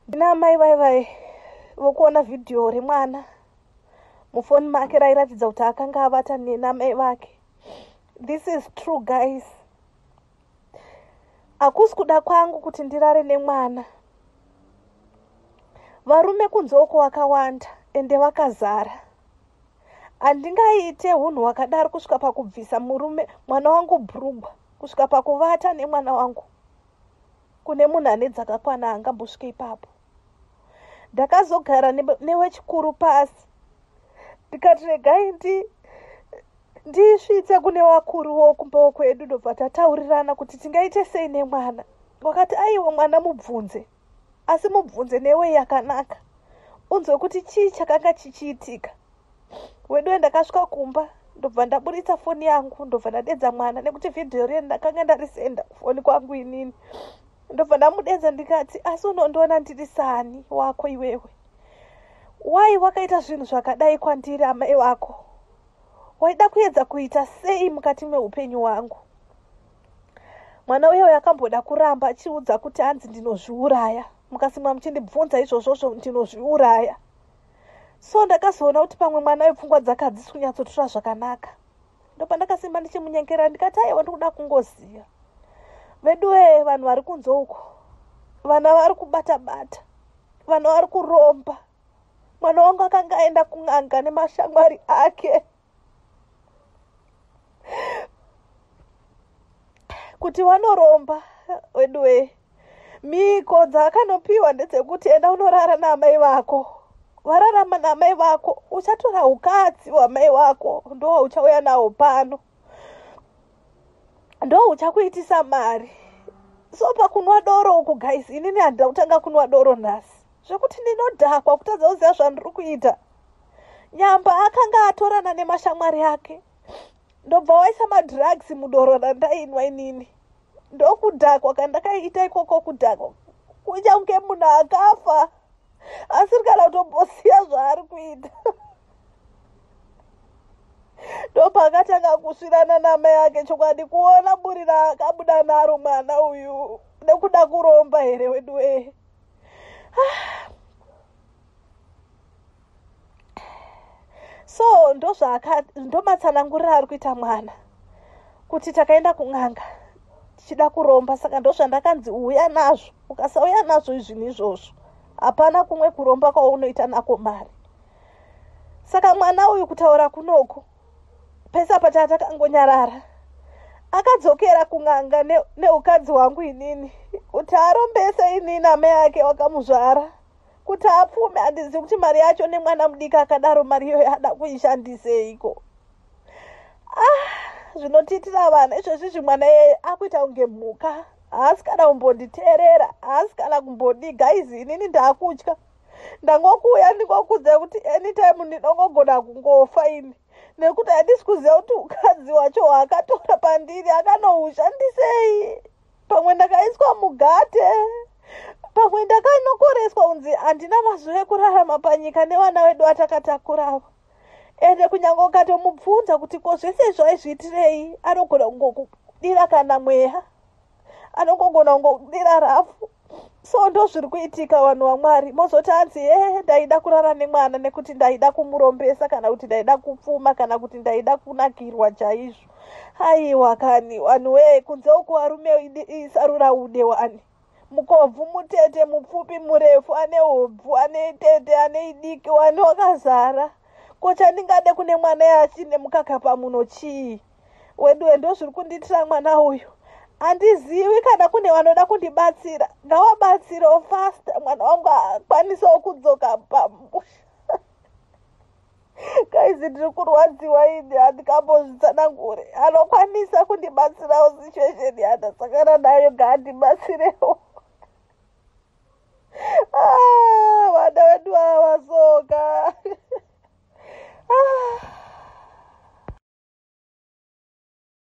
Ndina amai vai vai vokuona vhidhiyo remwana mufoni make rairatidza kuti akanga avata nenamai vake. This is true guys. Hakusi kuda kwangu kuti ndirare nemwana. Varume kunze uko vakawanda ende vakazara. Handingaite hunhu hwakadaro kusvika pakubvisa murume mwana wangu bhurugwa kusvika pakuvata nemwana wangu. Kune munhu ane dzakakwana haangambosvike ipapo. Ndakazogara newechikuru pasi ndikati regai ndi ndisvitse kune wakuru wokumbawo kwedu ndobva tataurirana kuti tingaite sei nemwana. Wakati aiwa mwana mubvunze asi mubvunze newe yakanaka unzwe kuti chii chakanga chichiitika. Weduwe ndakasvika kumba ndobva ndaburitsa foni yangu ndobva ndadedza mwana nekuti vhidhiyo riye ndakanga ndarisenda kufoni kwangu inini. Ndobva ndamudedza ndikati asi unondiona ndiri sani wako iwewe. Wai wakaita zvinhu zvakadai kwandiri amai vako? Waida kuedza kuita sei mukati meupenyu hwangu? Mwana uye uyo akamboda kuramba achiudza kuti hanzi ndinozviuraya. Mukasimwa muchindibvunza izvozvozvo ndinozviuraya. So ndakazoona kuti pamwe mwana wepfungwa dzake hadzisi kunyatsotora zvakanaka. Ndopandakasimba ndichimunyengera ndikati aiwa ndikuda kungoziva. Veduwe vanhu vari kunze uko. Vana vari kubata bata. Vana vari kuromba. Mwana wangu akanga aenda kun'anga nemashamwari ake. Kuti vanoromba weduwe. Mhiko dzaakanopiwa ndedzekuti enda unorara naamai vako. Wararama naamai vako uchatora ukadzi hwamai vako ndo uchauya nawo pano. Ndo uchakuitisa mari. So pakunwa doro uku guys inini handina kutanga kunwa doro nhasi. Zvekuti ndinodhakwa kutadza kuziva zvandiri kuita. Nyamba akanga atorana nemashamwari ake. Ndobva waisa madrugs mudoro randainwa inini. Ndokudhakwa kandakaita ikoko kudhakwa. Kunyange munhu akafa asiri kana kutombosiya zvaari kuita. Ndopakatanga kusvirana namai ake chokwadi kuona buri raakabuda naro mwana uyu nekuda kuromba here weduwe. So ndomatsanangurira ari kuita mwana kuti takaenda kun'anga tichida kuromba saka ndozvandakanzi uya nazvo ukasauya nazvo zvinhu izvozvo hapana kumwe kuromba kwaunoita nako mari. Saka mwana uyu kutaura kunoku pese apa tatakangonyarara akadzokera kun'anga neukadzi hwangu inini kuti arombese inini amai ake wakamuzvara kuti apfume handizivi kuti mari yacho nemwana mudiki akadaro mari iyoyo ada kuishandiseiko. Ah, zvinotiitira vana izvezvi izvi mwana iyeye akuita kunge mhuka haasi kana kumbonditeerera haasi kana kumbodi guys inini ndaakutya. Ndangokuuya ndingokuudza kuti anytime ndinongogona kungofa ini nekuti handisi kuziva kuti ukadzi wacho hwaakatora pandiri akanoushandisei. Pamwe ndakaiswa mugate pamwe ndakanokoreswa kunzi handina mazuva ekurarama panyika nevana vedu vatakatakura ende kunyange ukatomubvunza kuti ko zvese izvo aizviitirei anogona kungokudira kana mweya anongogona kungokudira rafu. So ndo zviri kuitika vanhu vamwari mozoti hanzi e ndaida kurara nemwana nekuti ndaida kumurombesa kana kuti ndaida kupfuma kana kuti ndaida kunakirwa chaizvo. Aiwa kani vanhu wee kunze uku varume isarura ude wani. Mukobvu mutete mupfupi murefu ane hobvu ane tete ane idiki wani wakazara. Ko chandingade kune mwana yachine mukaka pamuno chii? Weduwe ndo zviri kundiitira mwana uyu. Handizivi kana kune vanoda kundibatsira. Ngavabatsirewo fasta mwana wangu akwanisewo kudzoka pamusha. Guys ndiri kurwadziwa ini handingambozvitsanangure. Anokwanisa kundibatsirawo situation yandasangana nayo ngaandibatsirewo.